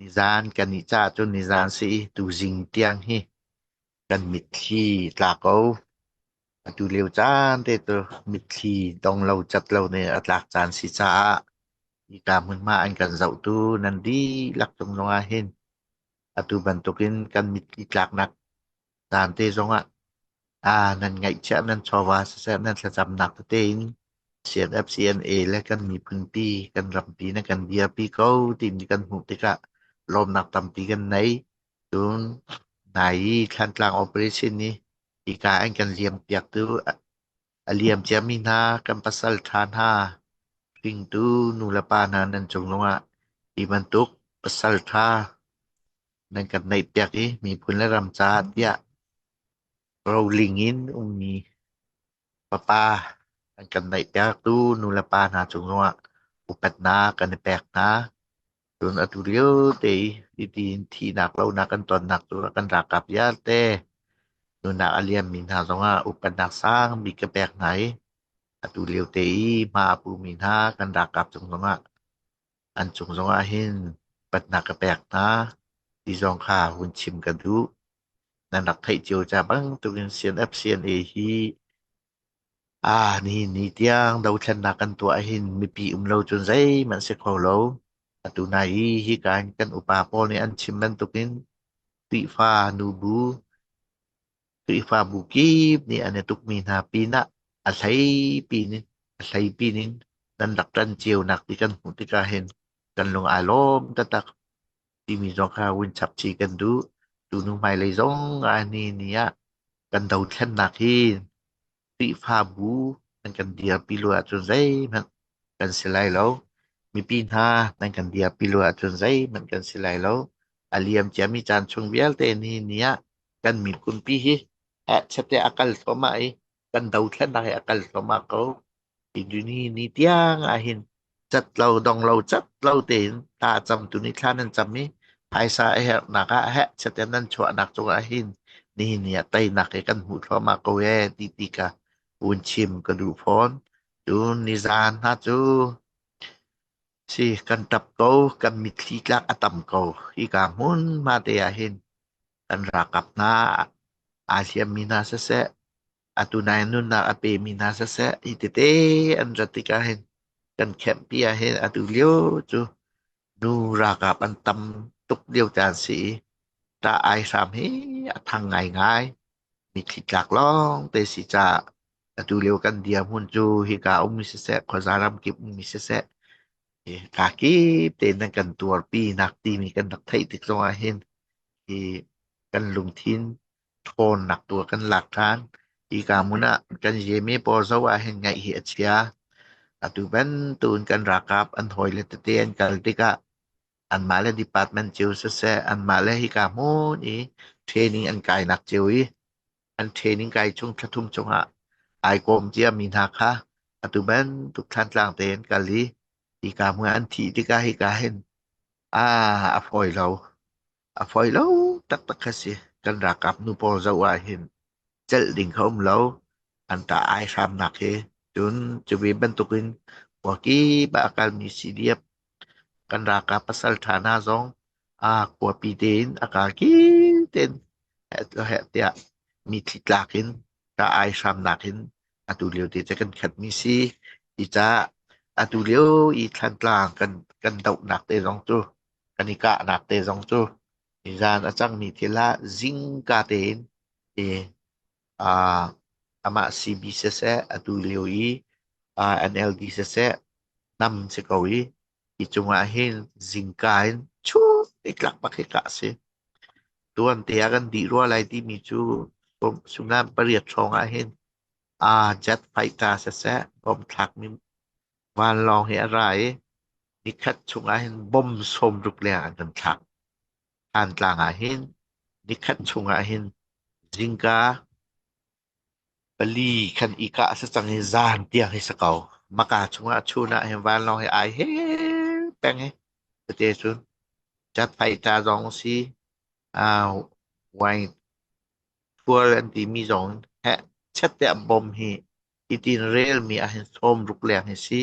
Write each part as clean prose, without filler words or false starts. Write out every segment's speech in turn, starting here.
Nizaan kan ih caah cun nizaan si i tuzing tiang hi kan mitthli tla ko. Atu lio caan te cu mitthli dong lo cat lo nih a tlak caan si caah hika hmunhma an kan zohtu nan dihlak cung zongah hin atu bantukin kan mitthli tlaknak caan te zongah nan ngaihchiah nan chawva siseh nan thlacamnak tete in CNF CNA le kan miphunpi kan rampi na kan dirpi ko timi kan hmuh tikah lawmnak tampi kan nei. Cun nai i Thlantlang operation nih hika an kan liampiaktu a liam ciami hna kan pasal ṭha hna hringtu nulepa hna nan cung zongah hi bantuk pasal ṭha nan kan neihpiak i miphun le ram caah tiah roling in ummi papa an kan neihpiaktu nulepa hna cung zongah upatnak kan i pek hna. Cun atu lio te i hitin thihnak lonak kan tonnak cu kan ralkap vialte nunnak a liammi hna zongah upatnak sangbik ka pek hna i atu lio te i hma a pumi hna kan ralkap cung zongah an cung zongah hin upatnak ka pek hna ti zong kha hun chim ka duh. Nan rak theih cio ca bantukin CNF CNA hi nihin ni tiang dothlennak kan tuah ahhin mipi um lo cun zeihmanh si kho lo. Atu nai i hika in kan upa pawl nih an chim bantukin Khrihfa nubu, Khrihfabu kip nih an i tukmi hna pinah a hleipi in a hleipi in nan rak ṭan cionak ti kan hmuh tikah hin kan lung aa lawm taktak timi zong kha hun chap chih kan duh. Tunu hmailei zong ah ni ni ah kan dothlennak hi Khrihfabu nan kan dirpi lo ahcun zeihmanh kan si lai lo. Mipi hna nan kan dirpi lo ahcun zeihmanh kan si lai lo. A liam ciami caan chung vialte ni ni ah kan miphunpi hi hehchet a kal thluahmah i kan dothlennak hi a kal thluahmah ko. Ni ni tiang ahhin cat lo dong lo cat lo tein thla a camtu nih thla nan cam i phaisa a herhnak ah hehchet in nan chuahnak cungah hin nihin ni ah teinak hi kan hmuh thluahmah ko ee ti ti ka hun chim ka duh fawn. Cun nizaan hna cu si kan ṭap ko, kan mitthli tlak a tam ko. Hika hmunhma te ah hin kan ralkap hna aa hliammi hna siseh, atu nai nunnak a pemi hna siseh hi tete an rat tikah hin kan khenhpi ah hin atu lio cu nu ralkap an tam tuk lio caan si i ṭah ai hram hi a thang ngaingai mitthli tlak lawng te si caah atu lio kan dirhmun cu hika ummi siseh khuaza ramkip ummi siseh kaa kip tein nan kan tuarpi nak timi kan rak theih tik zongah hin hi kan lungthin ṭhawnnak tu ah kan lak ṭhan. Hika hmun ah kan yemi pawl zoh ahhin ngaih hi a chia. Atu bantukin kan ralkap an hawile tete an kal tikah anmah le department cio siseh, anmah le hika hmun i training an kainak cio i an training kai chung thla thum chungah ai kawm ciami hna kha atu bantuk thlantlang tein kal i hika hmun ah an thih tikah hika hin a fawi lo. A fawi lo taktak kha si. Kan ralkap nu pawl zoh ah hin celh ding kha um lo. An ṭah ai hramnak hi. Cun cuve bantukin khua kip ah a kalmi CDF kan ralkap pasal ṭha hna zong a khuapi tein a kal kip tein heh tiah mitthli tlak in ṭah ai hramnak in atu lio te cu kan khatmi si. Cucaah atu lio i Thlantlang kan dohnak te zong cu kan i kahnak te zong cu nizan a cangmi thil ah zingka tein i amah CB siseh atu lio i NLD siseh nam si ko i hi cungah hin zingka in chun nitlak bak hi kah a si. Tuan te ah kan dih rua lai timi cu suimilam pariat hrawng ah hin jet fighter siseh bom thlakmi vanlawng hi a ra i nikhat chungah hin bom 60 leng an kan thlak. Thantlang ah hin nikhat chungah hin zingka pali khan i kah a si cang i zan tiang hi si ko. Maka chungah chun ah hin vanlawng hi ai he peng hi. Tete cun jet fighter zong si, wine fuel an timi zong heh chet tiah bom hi hitin relmi ahhin 60 leng hi si.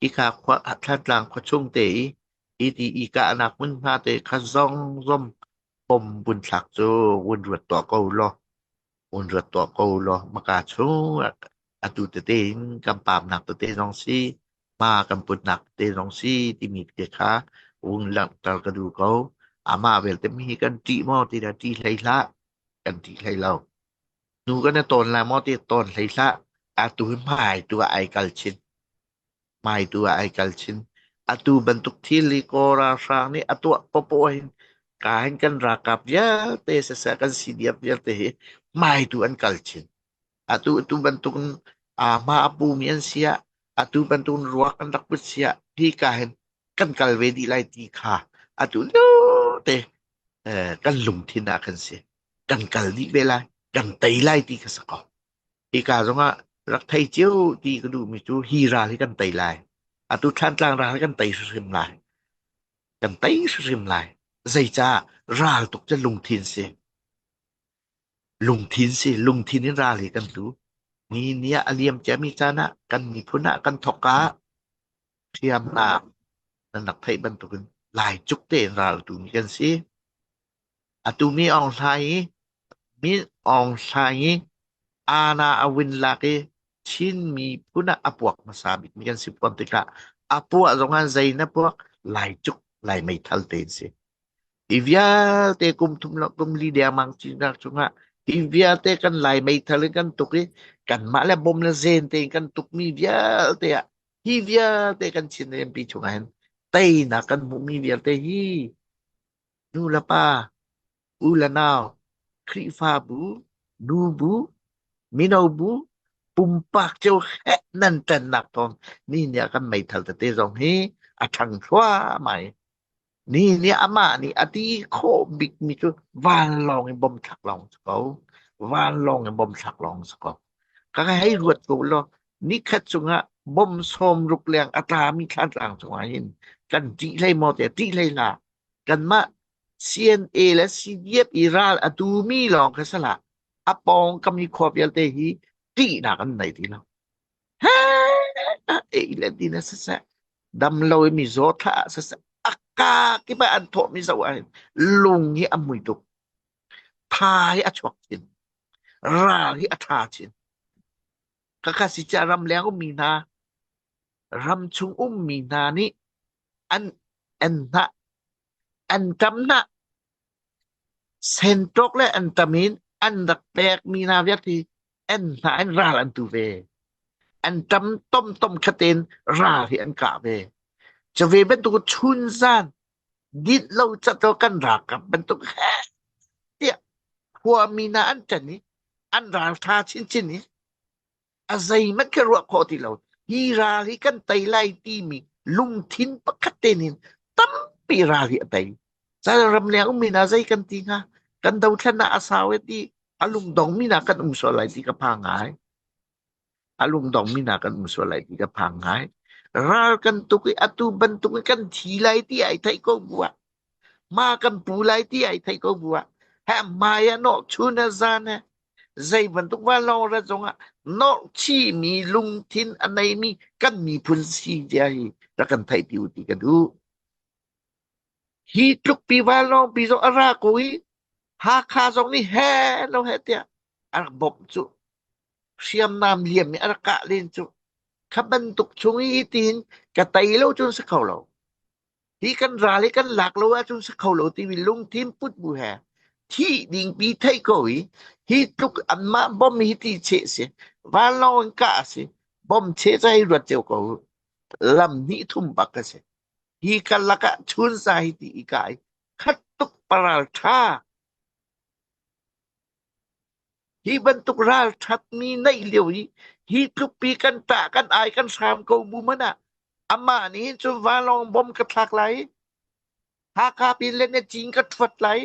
Hika khua Thlantlang khuachung te i Hi ti i kahnak hmunhma te kha zong zong pom vun thlak cu vun ruat tuah ko law vun ruat tuah ko law maka chung ah atu tete in kan pamnak tete zong si hma kan putnak tete zong si timi te kha vung langhter ka duh ko. Amah belte mi hi kan ṭih maw ti dah ṭih hlei hlah kan ṭih hlei lo. Nu kan i tawn lai maw ti tawn hlei hlah. Atu hi hmai tu ah ai kal chin. Hmaitu ah ai kal chin. Atu bantuk thil hi Kawl ralhrang nih a tuah popoh hin ka hin kan ralkap vialte siseh kan CDF vialte hi hmaitu an kal chin. Atu atu bantuk in aa hma a pumi an si ah atu bantuk in ruak an rak put si ah hi ka hin kan kal ve dih lai ti kha atu lio te eh, kan lungthin ah kan si. Kan kal dih ve lai, kan tei lai ti kha si ko. Hika zongah rak thei cio ti ka duhmi cu hi ral hi kan tei lai. Atu Thlantlang ral hi kan tei hrimhrim lai. Kan tei hrimhrim lai. Zeicah ral tuk cu lungthin si. Lungthin si. Lungthin in ral hi kan tu. Ni ni ah a liam ciami caan ah kan miphun ah kan thawk ah hriamnam nan rak theih bantukin lai cuk tein ral tu mi kan si. Atu mi Aung Hlaing i Min Aung Hlaing i aana a win lak i Chin miphun ah a puak hmasa bikmi kan si fawn tikah a puah zongah zei na puak Laicuk Lai meithal te in si. Hi vialte kum thum lo kum li dengmang cinak chungah hi vialte kan Lai meithal in kan tuk i kanmah le bom le zen tein kan tukmi vialte ah hi vialte kan Chin rampi chungah hin teinak kan hmuhmi vialte hi nu le pa u le nau, Khrihfabu, nubu, mino bu, pumpak cio heh nan ṭannak thawng ni nih a kan meithal tete zong hi a ṭhang thluahmah i ni nih amah nih a ti khawh bikmi cu vanlawng in bom thlak lawng si ko. Vanlawng in bom thlak lawng si ko. Ka hei ruat ko law nikhat cungah bom 60 leng a tlami thlantlang cungah hin kan ṭih hlei maw te ṭih hlei hlah. Kanmah CNA le CDF i ral a tumi lawng kha si hlah. A pawngkam i khua vialte hi ṭihnak an nei ti lo. Ei le din ah siseh, dam lo i mizaw thlah ah siseh, a ka kip ah an thawhmi zoh ahhin lung hi a mui tuk. Tha hi a chuak chin. Ral hi a ṭha chin. Khakha si ciah ramleng ummi hna, ramchung ummi hna nih an an hnah an ṭam hnah sentawk le an ṭam in an rak pekmi hna vialte an hnah in ral an tu ve. An ṭam tomtom khatin ral hi an kah ve. Cu ve bantuk chunzan dinh lo cat lo kan ralkap bantuk he tiah khuami hna an ṭan i an ralṭha chinchin i a zeihmanh khi ruah khawh ti lo. Hi ral hi kan tei lai timi lungthin pakhat te nin tampi ral hi a tei. Cal ramleng ummi hna zei kan ti hnga? Kan dothlennak a sau e ti a lungdongmi hna kan um sual lai ti ka phang ngai. A lungdongmi hna kan um sual lai ti ka phang ngai. Ral kan tuk i atu bantuk in kan thi lai ti ai theih ko bu ah ma kan pu lai ti ai theih ko bu ah he hmai ah nawh chun a zan he zei bantuk vanlawng rat zongah nawh chihmi lungthin a neimi kan miphun si tia hi rak kan theih ti u ti ka duh. Hi tluk pi vanlawng pi zong a ra ko i Hakha zong nih he lo he tiah a rak bawmh cu. Hriamnam liam nih a rak kah len cu. Kha bantuk chung i tiin ka tei lo cun si kho lo. Hi kan ral hi kan lak lo ahcun si kho lo timi lungthin put bu he thih ding pi theih ko i hi tluk anmah bom hi ti cheh si vanlawng in kah a si bom cheh cu hei ruat cio ko lam hnih thum bak a si hi karlak ah chunsa hi ti i kah i khat tuk paral tha Hi bantuk ralṭhatmi neih lio i hi tlukpi kan ṭah kan ai kan hram ko bu hmanh ah amah nih hin cun vanlawng bom ka thlak lai i Hakha pin le na cin ka ṭhuat lai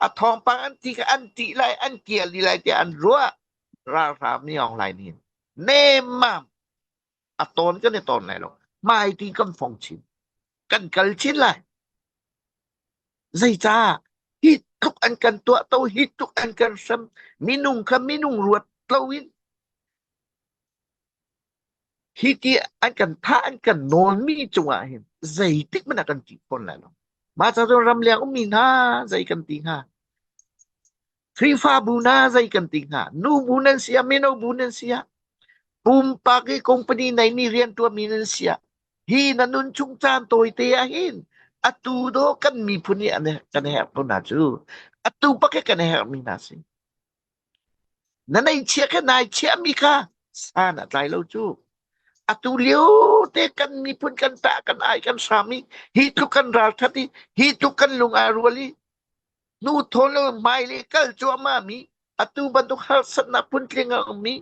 a thawngpang an ti kha an ṭih lai an kial dih lai tiah an ruah ralhrang nih Aung Hlaing nih nemmam a tawn kan i tawn lai lo hmaiti kan fong chin kan kal chin lai Zeicah hi tluk an kan tuahto, hi tluk an kan hrem, minung kha minung ruat loin. Hi ti an kan thah an kan nawnmi cungah hin zeitik hmanh ah kan ṭih fawn lai lo. Mah ca cun ramleng ummi hna zei kan ti hnga? Khrihfabu hna zei kan ti hnga? Nubu nan si ah, mino bu nan si ah, pumpak i company neimi rianṭuanmi nan si ah, hi na nun chung caan tawite ah hin atu dawh kan miphun nih an kan herh ko hna cu. Atu bak hi kan herhmi hna si. Na neihchiah kha nai chiahmi kha san a tlai lo cu. Atu lio te kan miphun kan tah kan ai kan hram i hi tluk kan ralthat i hi tluk kan lung aa rual i hnu thawn lo hmailei kal cuahmah mi atu bantuk harsatnak phuntling a ummi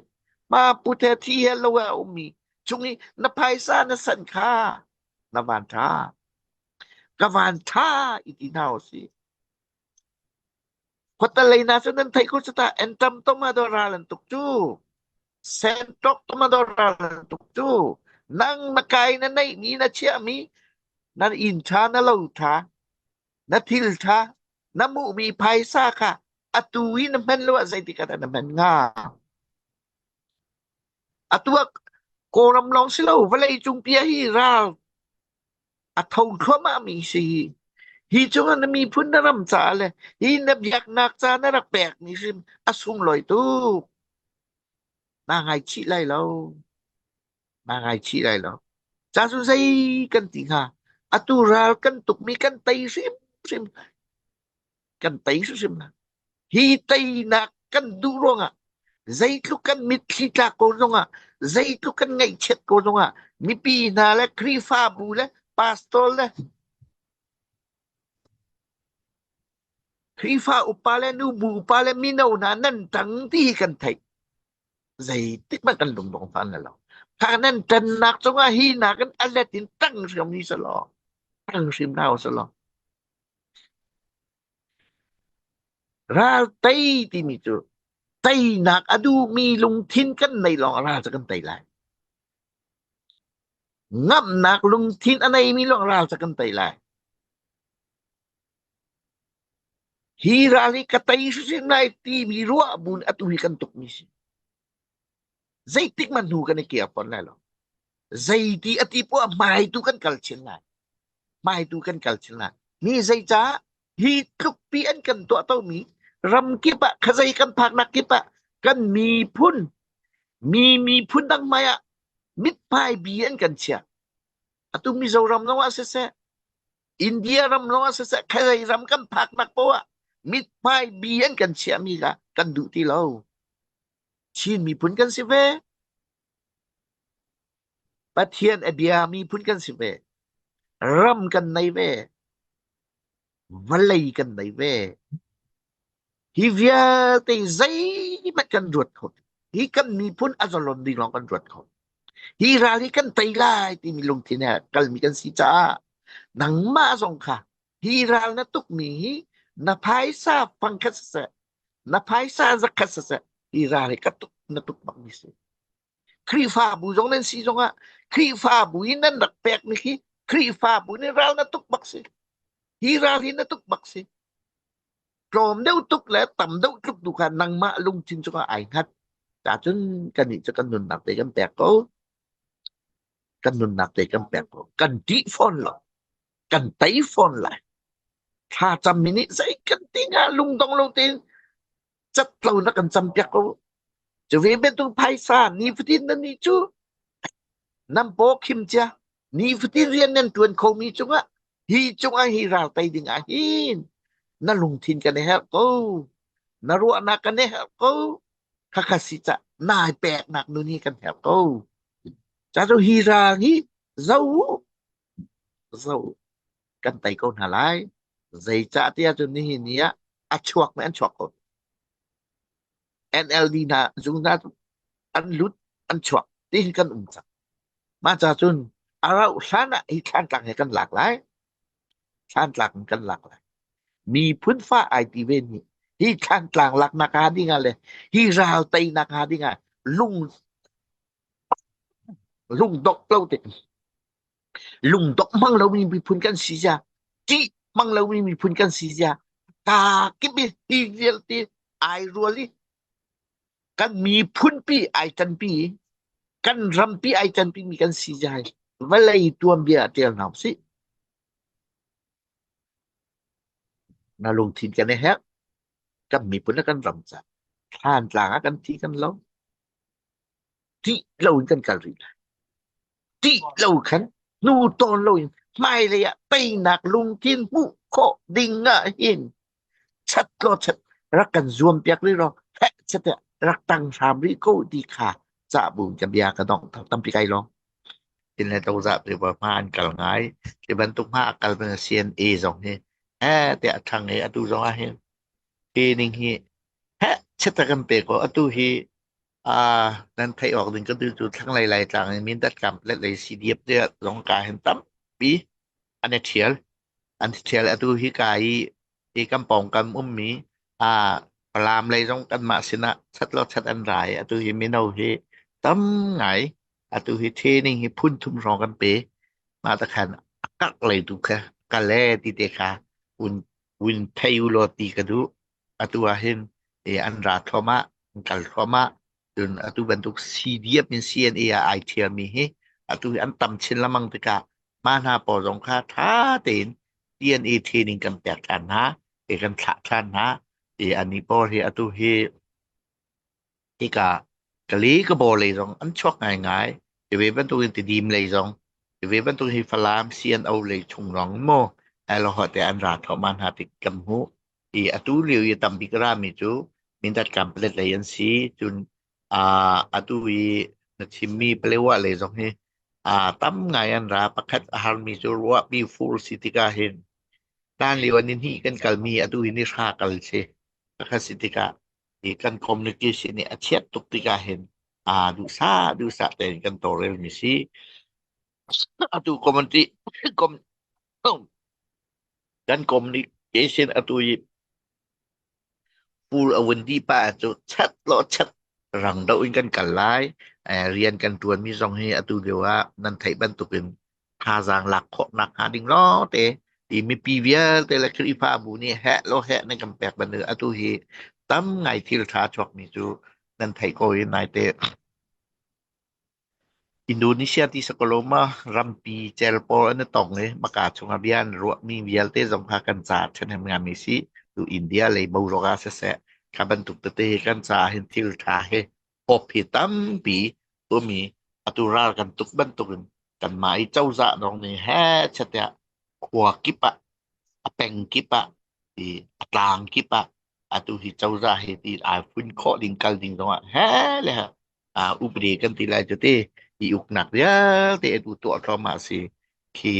ma put he thi he lo a ummi chung i na phaisa na san kha na van tha ka van tha i ti hna usih. Khuatalei hna cu nan theih ko cu ta. Entam tomato ral an tuk cu. Sentok tomato ral an tuk cu. Nang na kai na neihmi na chiahmi na inn ṭha na lo ṭha na thil ṭha na hmuhmi phaisa kha atu i na hman lo ah zeitik ah dah na hman hnga? Atu ah Kawlram lawng si lo vawlei cungpi ah hi ral a tho thluahmahmi si hi. Hi cungah na miphun na ram caah le hi na biaknak ca na rak pekmi hrim a sunglawi tuk. Naa ngaichih lai lo. Naa ngaichih lai lo. Ca cu zei kan ti hnga? Atu ral kan tukmi kan tei hrimhrim. Kan tei hrimhrim la. Hi teinak kan duh ruangah zeitluk kan mitthli tlak ko zongah zeitluk kan ngaihchiat ko zongah mipi hna le Khrihfabu le pastor le Khrihfa upa le nubu upa le mino hna nan ṭang ti hi kan theih. Zeitik hmanh kan lungdong hna lo. Kha nan ṭannak cungah hi nakin a let in ṭang hrim ni selaw, ṭang hrim hna uselaw. Ral tei timi cu teinak a duhmi lungthin kan neih lawng ral cu kan tei lai. Ngamhnak lungthin a neimi lawng ral cu kan tei lai. Hi ral hi ka tei hrimhrim lai timi ruah buin atu hi kan tukmi si. Zeitik hmanh hnu kan i kir fawn lai lo. Zeiti a ti poah hmai tu kan kal chin lai. Hmai tu kan kal chin lai. Ni zeicah hi tluk pi an kan tuah tomi ram kip ah khazei kan phaknak kip ah kan miphun mi miphun dang hmai ah mithmai bi an kan chiah. Atu Mizoram zong ah siseh India ram zong ah siseh khazei ram kan phaknak poah ah mithmai bi an kan chiahmi kha kan duh ti lo. Chin miphun kan si ve. Pathian a bia miphun kan si ve. Ram kan nei ve. Vawlei kan nei ve. Hi vialte zeihmanh kan ruat kho. Hi kan miphun a zalon ding lawng kan ruat kho. Hi ral hi kan tei lai timi lungthin he kalmi kan si caah nangmah zong kha hi ral na tukmi hi na phaisa fangkhat siseh na phaisa zakhat siseh hi ral hi ka tuk na tuk bak mi si. Khrihfabu zong nan si zongah Khrihfabu in nan rak pekmi khi Khrihfabu nih ral na tuk bak si. Hi ral hi na tuk bak si. Tlawm deuh tuk le tam deuh tluk tu kha nangmah lungthin cungah ai hngat. Cacun kannih cu kan nunnak te kan pek ko. Kan nunnak te kan pek ko. Kan ṭih fawn lo. Kan tei fawn lai. Thla cammi nih zei kan ti hnga lungdong lo tein cat lo na kan campiak ko. Cu ve bantuk phaisa nifatin nan nih cu nan paw khim cia nifatin rian nan ṭuan khomi cungah hi cungah hi ral tei ding ah hin na lungthin kan i herh ko na ruahnak kan i herh ko khakha si ca nai peknak nun hi kan herh ko ca cu hi ral hi zo zo kan tei ko hna lai zeicah tiah cun nihin ni ah a chuak mei an chuak ko NLD hna zung hna an lut an chuak ti kan um cang mah ca cun a rauh hlan ah hi thlantlang he kan lak lai thlantlang in kan lak lai miphun fa ai ti ve nih hi thlantlang laknak hnga ding ah le hi ral teinak hnga ding ah lung lungdok lo te lungdok hmang lomi miphun kan si zia ṭih hmang lomi miphun kan si zia ka kip i hi vialte ai rual i kan miphun pi ai ṭanpi. Kan rampi ai canpimi kan si zai vawlei tuanbia ah ṭial hna usih. Na lungthin kan i herh. Kan miphun le kan ram ca. Thlantlang ah kan thi kan lo. Ṭih lo in kan kal rih lai. Ṭih lo khan hnu tawn lo in hmailei ah teinak lungthin hmuh khawh ding ah hin chat law chat rak kan zuam piak rih law heh chat rak tang hram rih ko ti kha cah bu ka bia ka dong tampi kai lawng. Tin le cozah pipa hma an kal ngai. Hi bantuk hma a kal mi CNA zong hi eh tiah a ṭhang i atu zong ah hin hi ning hi heh chiat a kan pe ko. Atu hi nan theih awk ding ka tu cu thlanglei Laitlang in Mindat Kamplet lei CDF te zong ka hin tampi an i ṭhial. An i ṭhial. Atu hi ka i hi kan pawngkam ummi Falam lei zong kanmah sinah chat lo chat an ra i atu hi mino hi tam ngai atu hi training hi phun thum hrawng kan pe. Mah te khan a karh lei tu kha kal e ti te kha un un thei u law ti ka duh. Atu ah hin an ra thluahmah, an kal thluahmah. Cun atu bantuk CDF in CNA ah ai ṭhialmi hi atu hi an tam chin lengmang tikah mah hna pawl zong kha ṭha tein DNA training kan pek ṭhan hna, i kan thlah ṭhan hna. I anih pawl hi atu hi hika Kali Kabaw lei zong an chuak ngaingai. Hi ve bantukin Tidim lei zong, hi ve bantukin hi Falam CNO lei chung zong mu te an ra thluahmah hna tik kan hmuh. I atu lio i tambik a rami cu Mindat Kanpalet lei an si. Cun atu i na chimmi Palewa lei zong hi tam ngai an ra. Pakhat a harmi cu ruahpi fur si tikah hin hlan lio ah nihnih kan kalmi atu hi nihra kal si. Pakhat si tikah i kan communication nih a chiat tuk tikah hin duhsah duhsah tein kan tawlrelmi si. Atu community com kan communication atu i Pul a vun dih pah ahcun chat law chat rang deuh in kan kal lai. Rian kan ṭuanmi zong hi atu lio ah nan theih bantukin thazaang lak khawh nakhnga ding lawngte i mipi vialte le Khrihfabu nih heh law heh nan kan pek bantuk atu hi tam ngai thil ṭha chuakmi cu nan theih ko i naite Indonesia ti sakalawma rampi cel pawl an i tong i maka chungah bia an ruahmi vialte zong kha kan ca ṭhahnem ngaimi si. Tu India lei boruak ah siseh, kha bantuk tete hi kan caah hin thil ṭha hi pawp hi tampi tumi atu ral kan tuk bantukin kanmah i cozah zong nih heh chet tiah khua kip ah a peng kip ah i a tlang kip ah atu hi cozah hi ti ai fun khawh ding kal ding zongah he le upadi kan ti lai cu ti i uknak vialte atu tuah thluahmah si khi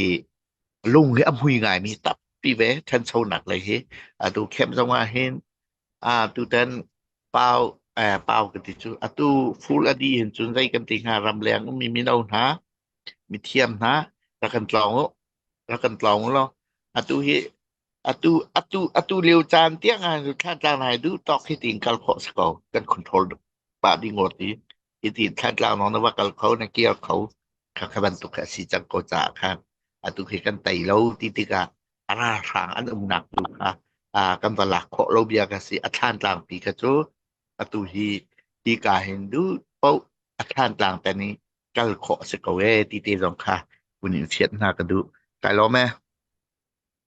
lung hi a mui ngaimi tampi ve ṭhanchonak lei hi atu khem zong ah hin tutan pau pau ka ti cu atu full a dih hin cun zei kan ti hnga ramleng ummi mino hna mithiam hna rak kan tlawng u rak kan tlawng u law atu hi Atu atu atu lio caan tiang ah Thlantlang nai duh tawk hi tiin kal khawh si ko. Kan control pah dih ngawt i hi tiin Thlantlang nong na va kal kho na kir kho kha kha bantuk kha a si cang ko caah khan atu khi kan tei lo ti tikah a ralhrang an umnak tu kha kan va lak khawh lo bia ka si. A Thlantlang pi kha cu atu hi hi ka hin duh paoh a Thlantlang ten i kal khawh a si ko ee ti te zong kha kun in fiat hna ka duh. Kai lawm ee.